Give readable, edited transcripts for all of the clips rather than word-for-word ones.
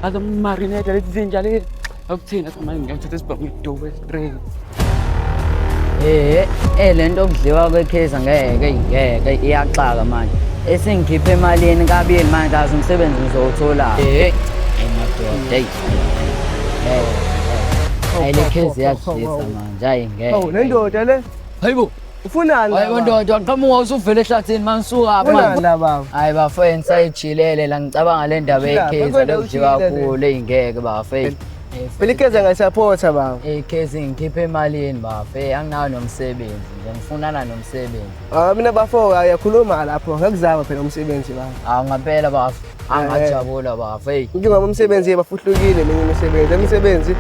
Azomarinate lezi zinja lezi. Akuthina manje ngiyothatha isibhamu ngidube straight. Eh, eh lento okudliwa kwekheza ngeke ngeke iyaxaka manje. Esengikhiphe emalini kabili manje kazi umsebenzi ngizowuthola. Eh, hey madoda, hey. Eh. Hayi le kheza iyadlisa manje, hayi ngeke. Hawu le ndoda le. Hayibo. Ufunani? Hayi bo ndoda, qhamuka usuvele ehlathini manisuka apha. Ufunani la baba? Hayi bafo, ngisayijilele la ngicabanga le ndaba Ushila, yekheza bakwenda lokudliwa ushile le. kakhulu eyingeke bafo. Hey. Phela ikheza ngayisapotha baba. Ikhezi ngikhiphe emalini bafo, hey anginawo nomsebenzi nje ngifunana nomsebenzi. Ah mina bafo uyakhuluma lapho ngakuzama phela umsebenzi baba. Hawu ngempela bafo, angajabula bafo, hey. Inkinga umsebenzi bafuhlukile eminye imisebenzi. Imisebenzi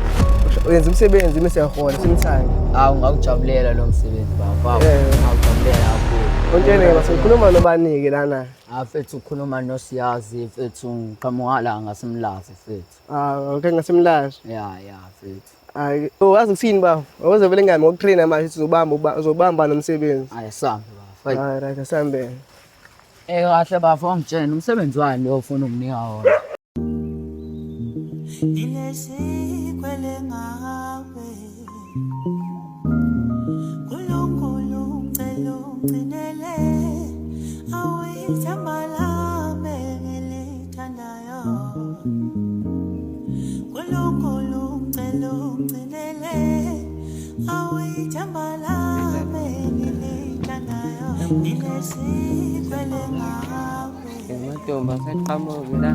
uyenza umsebenzi mase uyahola simthande. Hawu ngawujabulela lo msebenzi bafo, hawu Eh. ngawujabulela kakhulu. Untshele bafo ukhuluma nobani-ke lana? Ah mfethu ukhuluma nosiyazi mfethu ngiqhamuka la ngasemlazi mfethu. Ah okay ngasemlazi. Ya ya mfethu. Hayi uwazi ukuthini bafo? Awuze vele ngami ngokutraina manje uzobamba uzobamba nomsebenzi. Hayi sambe bafo. Hey. Hayi right asambe. Eh kahle bafo ungitshela umsebenzi wani lo ofuna unginika wona. Nginesikwele ngawe Nkulunkulu ngicela ungigcinele awuyithemba lami engilithandayo Nkulunkulu ngicela ungigcinele awuyithemba lami engilithandayo Nginesikwele ngawe Amantombi aseqhamuke la.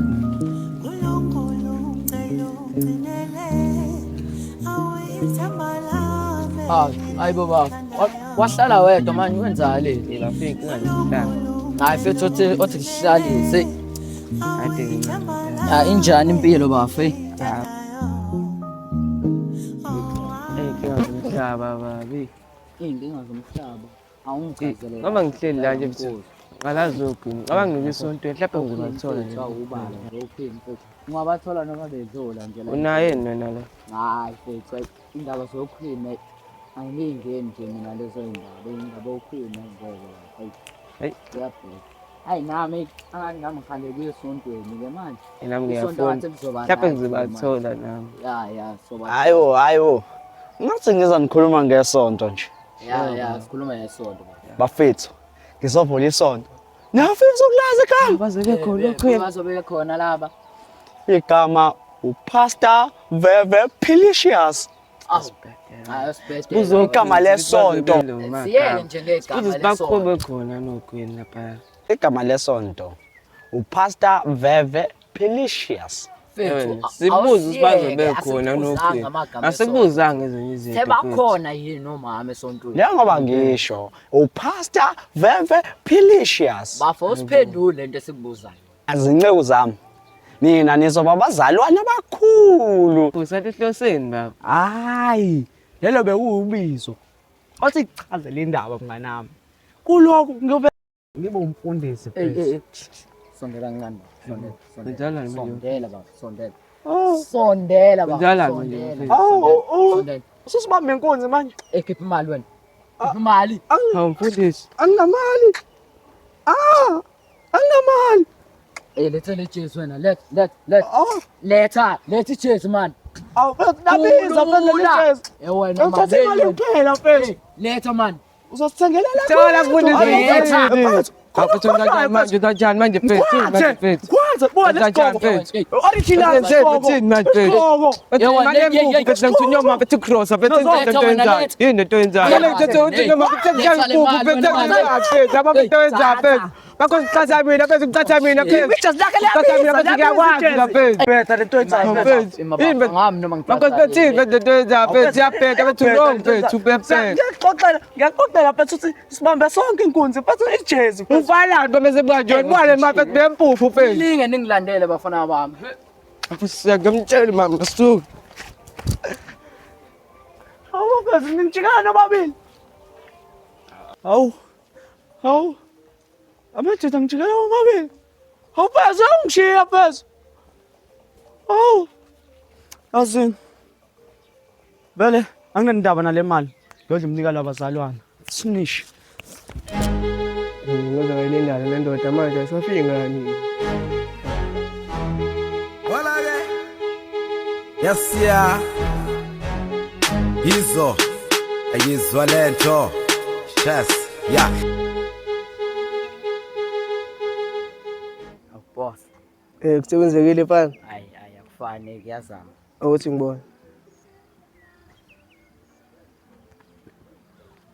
Nkulunkulu ngicela ungigcinele awuyithemba lami Hayi hayibo bafo. Wahlala wedwa manje wenzani? Bafo inkinga zomhlaba. Hayi mfethu othi othi kuhlalise. Kade ngincane. Ah injani impilo bafo? Hey. Inkinga zomhlaba babi. Iy'nkinga zomhlaba awungichazele. Ngoba ngihleli la nje mfethu. Ngalazi ogwini. Ngicabanga ngike esontweni mhlawumbe ngizobathola nje. Ubaba uphini mfethu. Ungabathola noma bedlula nje la. Unaye yini wena la? Hayi mfethu hayi, indaba zokhwini angiyingeni nje mina lezo y'ndaba indaba yokhwini ngeke hayi. Hayi. Kuyabheda. Hayi nami angathi nami ngifanele kuye esontweni-ke manje. Nami Isonto ngiyafuna. ngathi lizoba Mhlawumbe right ngizobathola nami. Ya ya soba. Hayibo, hayibo. Ngathi ngiza nikhuluma ngesonto nje. Ya ya sikhuluma ngesonto. baba. Bafethu, ngizovula isonto. Niyafisa ukulazi igama? Bazobe khona okhwini. Bazobe bekhona laba. Igama uPastor Veve Pelicious. Awu. Hayi sibhedela. Igama lesonto. Siyele nje ngegama Kuze lesonto. sibakhombe khona nokhwini lapha. Igama lesonto uPastor Veve Pelicious. Mfethu, Sibuze ukuthi bazobe awusiyeke, khona asikubuzanga nokhwini. amagama esonto. Asikubuzanga ezinye izinto. mfethu. Sebakhona yini nomama esontweni? Njengoba ngisho uPastor Veve Pelicious. Bafo usiphendule lento esikubuzayo. Azinceku zami. Nina nizoba abazalwane abakhulu. Usathi hloseni baba. Hayi, lelo bekuwubizo. Othi kuchazele indaba mnganami. Kulokhu ngiyobe ngibe umfundisi Ey ey ey. Sondela kancane baba. Sondela. Sondela. Kunjalo manje. Sondela baba, sondela. Sondela baba. Kunjalo manje, Sondela. mfethu. Awu, oh. Sondela. Ususibambe inkunzi manje. Eh khipha imali wena. Khipha imali. Hawu mfundisi. Anginamali. Ah! Anginamali. Eh letha le jezi wena. Let let let. Oh, Letha, letha ijezi man. awu mfethu nabiza mfethu leli Khulula. jezi. Eh wena man. Uthathe imali kuphela mfethu. Letha man. Uzosithengela la. Thola mfundisi. Letha. Mfethu kanjani manje kanjani manje mfethu manje mfethu. Kwanza buka Kanjani lesigqoko. mfethu? Original Mfethu thini manje mfethu? Sigqoko. Mfethu imali empuphu mfethu ngithunywa mfethu cross mfethu into oyenzayo. Yini into oyenzayo? Mfethu uthi noma mfethu ngiyangipuphu mfethu mfethu yabo into oyenzayo mfethu. Bakho ngicatha mina mfethu ngicatha mina mfethu. Ijazi lakhe Ngicatha mina liyabiza mfethu ngiyakwazi mfethu. Betha lento oyenzayo. Mfethu. Yini mfethu? Ngami noma Bakho mfethu yini mfethu into oyenzayo mfethu iyabheda mfethu wrong mfethu ubhebhe. Ngiyakuxoxela, ngiyakuxoxela mfethu ukuthi sibambe sonke inkunzi mfethu ijezi. Ufalani bese manje ubale mfethu bempuphu mfethu. Ninge ningilandele bafana bami. Mfethu ngiyamtshela mama ngasuka. Hawu mfethu ningijikela nobabili. Hawu. Hawu. Amadoda ngijikela omabili. Hawu mfethu awungishiya mfethu. Hawu. Yazini. Vele anginandaba nale mali. Ngiyodla umnikelo wabazalwane. Sinish. Ngoza ngayilindana le ndoda manje ayisafiki ngani. Hola ke. Yes yeah. Yizo. Ayizwa lento. Chess. Yeah. Boss. Eh kusebenzekile mfana. Hayi hayi akufani kuyazama. Awuthi ngibone.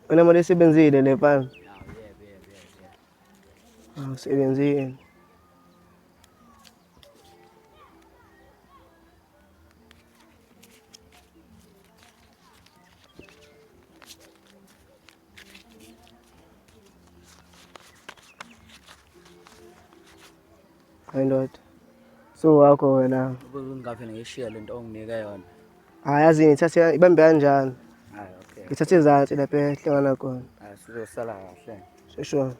Wena mali isebenzile le mfana. Yebo yebo yebo. Awusebenzile. Hayi ndoda. So wakho wena. Ngingavele ngishiye lento onginike yona. Hayi yazi ngithathe ibambe kanjani? Hayi okay. Ngithathe ezansi lapha ehlangana khona. Hayi sizosala kahle. Sure.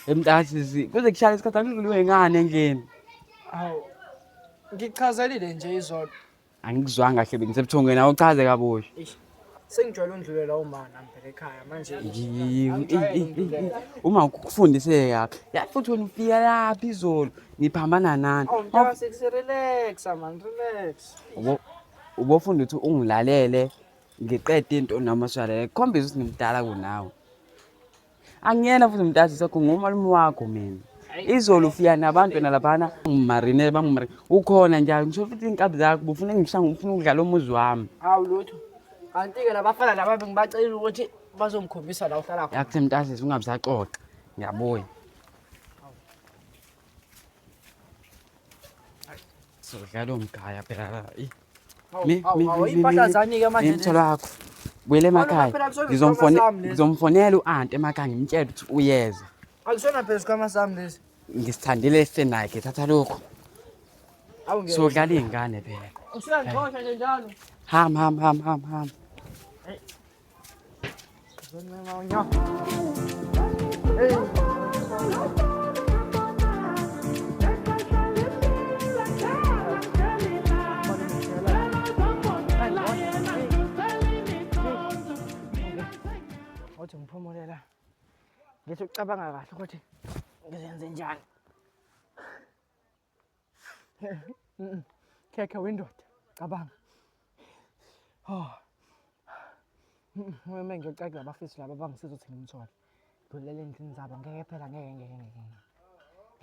Emntasisi kuze kushaya isikhathi angidluliwe ngane endlini. Hawu. Ngichazelile nje izolo. Angikuzwanga kahle bengisebuthongweni awuchaze kabusha. Sengijwayele undlulela uma nami phela ekhaya manje. Uma ukufundise kabi. Ya futhi wena ufika lapha izolo niphambana nani. Awu mntaka six relax man relax. Ubofunda ukuthi ungilalele ngiqede into noma swalela. Khombisa ukuthi ngimdala kunawe. Angiyena futhi mntasi sakho ngumalume wakho mina. Izolo ufika nabantu wena laphana ngimarine bangimarine ukhona njalo ngisho futhi iy'nkabi zakho bufuna ngishanga ufuna ukudlala umuzi wami. Hawu lutho. Kanti-ke labafana laba bengibacelile ukuthi bazongikhombisa la uhlala khona. Yakuthi mntasi ungabe usaxoxa ngiyabuya. Sodlala umgaya phela la. Impahla zani-ke manje Imtholo wakho. Buyela emakhaya. Phela kusona isikhwama sami lesi. Ngizomfonela u-anti emakhaya ngimtshele ukuthi uyeza. Akusona phela isikhwama sami lesi. Ngisithandile esenakhe thatha lokho. Awu ngeke. Sodlala iy'ngane phela. Usuyangixosha nje njalo. Ham ham ham ham ham. Wathi ngiphumule la. Ngithi ucabanga kahle ukuthi ngizenze njani. Khekhe windoda, cabanga. Oh. Uma ngiyocela abafisi laba bangisiza ukuthi ngimthole. Dlulela endlini zabo ngeke phela ngeke ngeke ngeke.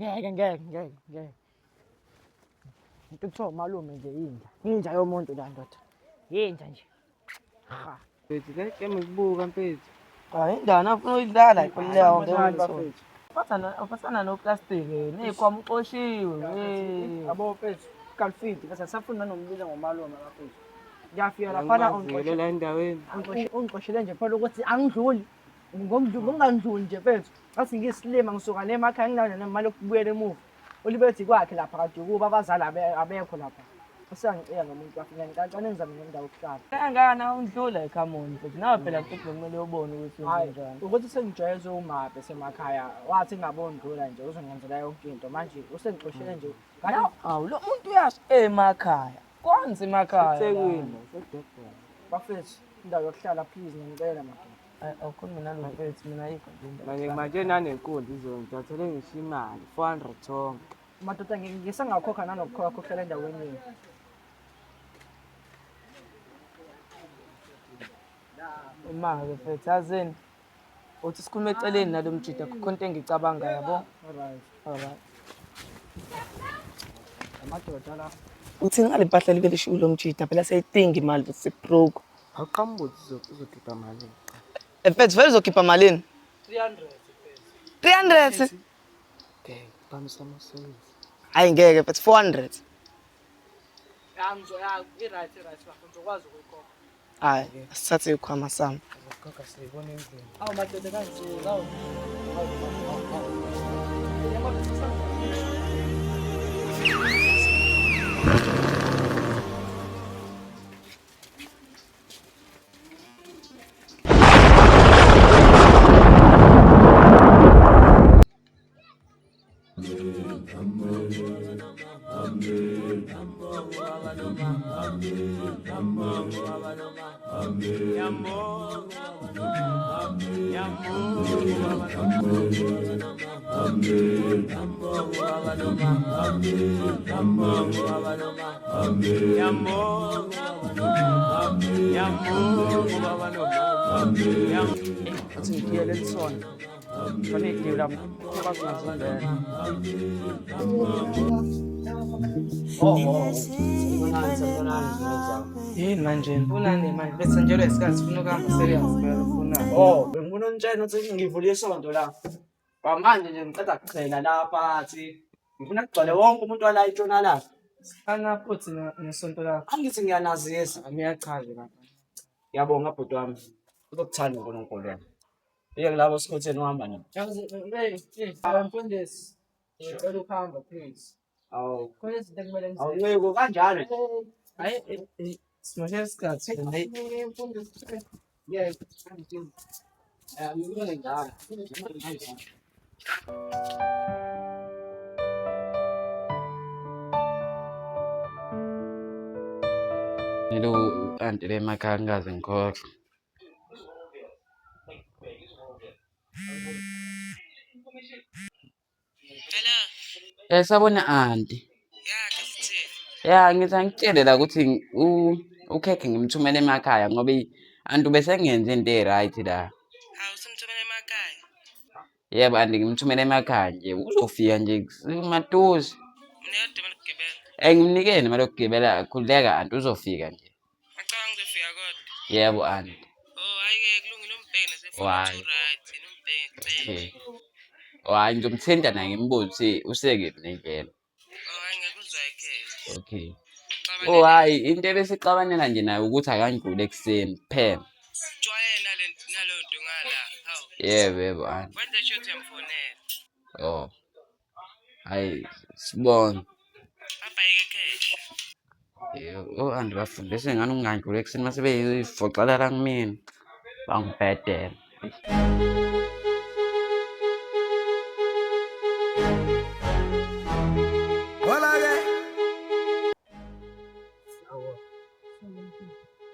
Ngeke ngeke ngeke ngeke. Into kuthiwa umalume nje inja. Inja yomuntu la ndoda. Yinja nje. Ha. Mfethu le ngikubuka mfethu. Hayi indana afuna uyidlala ikhululeka Ufathana noplastiki neyikhwama uxoshiwe. Yabo mfethu, kalfidi bese safuna nanombiza ngomalume bafethu. Ngiyafika laphana Ngizwele la endaweni. ungixoshele nje phela ukuthi angidluli. Ngokungandluli nje mfethu. Ngathi ngiyisilima ngisuka le emakhaya nginayo nemali yokubuyela emuva. Ulibethi kwakhe lapha kade kuba abazali abekho lapha. Usiyangicela nomuntu wakhe ngiyacela ngizame nendawo yokuhlala. Kangana undlula come on mfethu. Nawe phela mfethu kumele ubone ukuthi Hayi, unjani. ukuthi sengijwayeze umaphe semakhaya wathi ngabondlula nje uzongenzela yonke into manje usengixoshele nje. Kanti Awu lo muntu uyasho emakhaya. Kwanzi emakhaya. Ethekwini. bafethu indawo yokuhlala please ngiyacela madoda. Hayi awukhulumi nalo mfethu mina ayikho nje indaba. Manje manje nanenkunzi izolo ngithathele ngisho imali 400 sonke. Madoda ngisengakhokha nanokukhokha ukuhlala endaweni yenu. Uma-ke mfethu yazini uthi sikhulume eceleni nalo mjida kukho into engicabanga yabo. Alright. Alright. Amadoda la. Uthi ngale mpahla libe lishiwo lo mjida phela siyayidinga imali futhi sibroke. Awuqhamuki uzokhipha malini. Mfethu vele uzokhipha malini? 300. 300. Dang, phamisa amasebenzi. Hayi ngeke mfethu 400. Ya ngizoya i-right i-right bafo ngizokwazi ukuyikhokha. Hayi asithathe ikhwama sami. Uzokhokha siyibona endlini. Awu madoda kangizuza awu. Athi ngikhiyele lisona. Fanele igiwe lami. Ukwazi ungazondela. Oh, oh. Sanibonani, sanibonani zingane zami. Yini manje? Ufunani manje? Bese nje isikhathi sifuna ukuhamba serious phela ufunani. Oh, bengifuna unitshela ukuthi ngivule isonto la. Kwamanje nje ngiqeda kuchela lapha athi ngifuna kugcwale wonke umuntu wala entshonalanga. Sifana futhi nesonto lakho. Angithi ngiyanazisa. Ngiyachaza lapha. Ngiyabonga bhuti wami. Uzokuthanda uNkulunkulu wena. Iye kulabo sikhotheni uhamba nabo. Yazi, hey, hey, mfundisi. Ngicela ukuhamba please. Awu, Khona izinto ekumele ngizenze. awunciko kanjalo. Hayi, simoshe isikhathi. Hayi, mfundisi. Yeah, ngibone njalo. Nilo anti le emakhaya ngikaze ngikhohlwe. Hello. Sawubona anti. Ya, Christine. Ya, ngithi angikutshele la ukuthi ukhekhe ngimthumele emakhaya ngoba anti ubesengenze into e-right la. Hawu, usemthumele emakhaya. Yebo anti ngimthumele emakhaya nje uzofika nje matuze. Mnikade imali yokugibela. Ngimnikeni imali yokugibela, khululeka anti uzofika nje. Ngicabanga ngizofika kodwa. Yebo anti. Oh, hhayi-ke kulungile umbheke nasefoni Hhayi. right, umbheke Okay. Oh, hhayi ngizomthinta naye ngimbuze ukuthi usekephi nendlela. Oh, hhayi ngeke uzwayikhele. Okay. Oh hhayi into ebesixabanela nje naye ukuthi akangidluli ekuseni kuphela. Jwayele naleyo nto ngala. Hawu. Yebo yebo anti. Wenze sure ukuthi uyamfonela. Oh. Hhayi sibonge. Abhayeke khehla. Yebo, oh anti bafundisa ingane ukungandluli ekuseni mase beyifoxelela kumina. Bangibhedela. Wala-ke.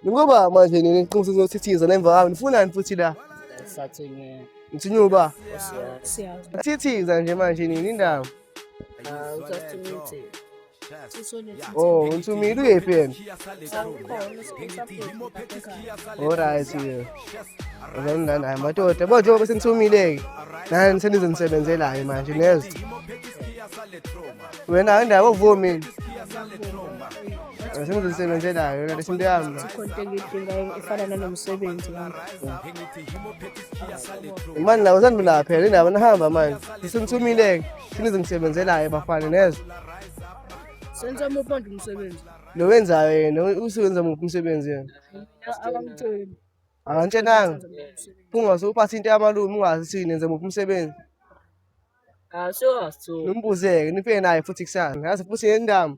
Ngoba manje nina niqiniso nizothithiza nemva kwami nifunani futhi la? Sathunywe. Ngithunywe uba? Siyazi. Thithiza nje manje nina indaba. Usasithumile. Oh, ngithumile uyephi yena? Alright ke. Uzonilanda hayi madoda. Bo njengoba senithumile-ke. Nani senizonisebenzela-ke manje nezwe. Wena indaba ovumi. Senizonisebenzela-ke wena lesinto yami. Khona into engiyidingayo efana nanomsebenzi wami. Manje nawo sanibula phela indaba nihamba manje. Senithumile-ke. Senizonisebenzela-ke bafana nezwe. Senza muphi manje umsebenzi? Lo wenzayo yena usebenza muphi umsebenzi yena? Akamtsheli. Akantshenanga. Ungase uphathe into yamalume ungazi ukuthi nenza muphi umsebenzi. Nimbuzeke nifike naye futhi kusasa. Yazi futhi nendaba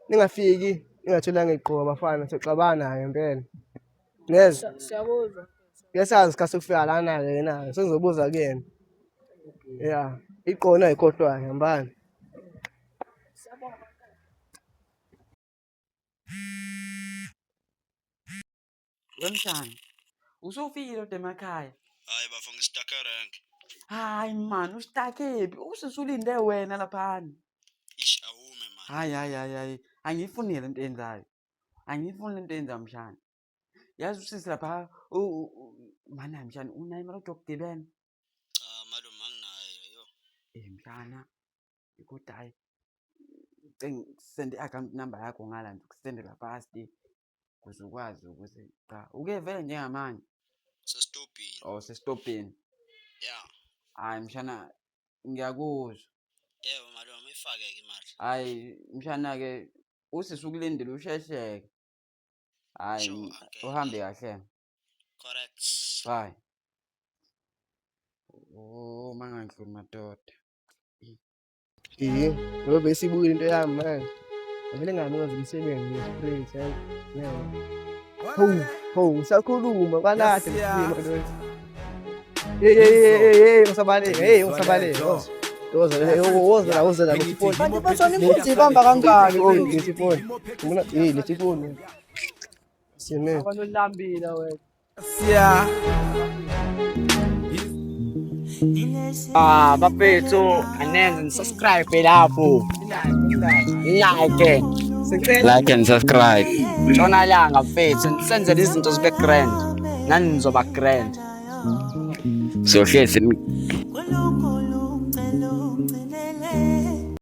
ningafiki ningatholanga igqoka bafana soxabana ngempela. Nezwe. Siyakuzwa. Kuyasazi isikhathi sokufika lana-ke yena-ke sengizobuza kuyena. Ya, igqona ayikhohlwayo hambani. Wemshana, usufikile kodwa emakhaya. Hayi bafo ngisitake rank. Hayi man, ustakephi? Ususulinde wena laphana. Ish awume man. Hayi hayi hayi hayi, angiyifuni le nto enzayo. Angiyifuni le nto enzayo mshana. Yazi usisi lapha mana mshana unayo imali yokugibela. Cha malume anginayo yo. Eh mshana, kodwa hayi sende i-account number yakho ngala nje ukusendela fast ukuze ukwazi ukuthi cha uke vele njengamanje. Sesitobhini. Oh sesitobhini. Yeah. Hayi mshana ngiyakuzwa. Yebo malume ifake ke imali. Hayi mshana ke usisi ukulindile ushesheke. Hayi Sure, okay. uhambe kahle. Correct. Bye. Oh mangandluli madoda. Iye, ngoba besibukile into yami manje. Vele nganikeza umsebenzi nge-spirit hayi. Ngeke. Hawu, hawu, usakhuluma kwalade Yes, yeah. mfima lo. Hey hey hey hey, usabaleka, hey usabaleka. Woza woza la woza la lethi phone. Kanti bathona inkunzi ibamba kangaki? Oh, lethi phone. Ngibona eh lethi phone. Sime. Abantu ulambile wena. Yeah. Ah, bafethu, anenze nisubscribe lapho. Like. Like and subscribe. Ntshonalanga mfethu, nisenzele izinto zibe grand. Nani nizoba grand. Sohlezi Nkulunkulu.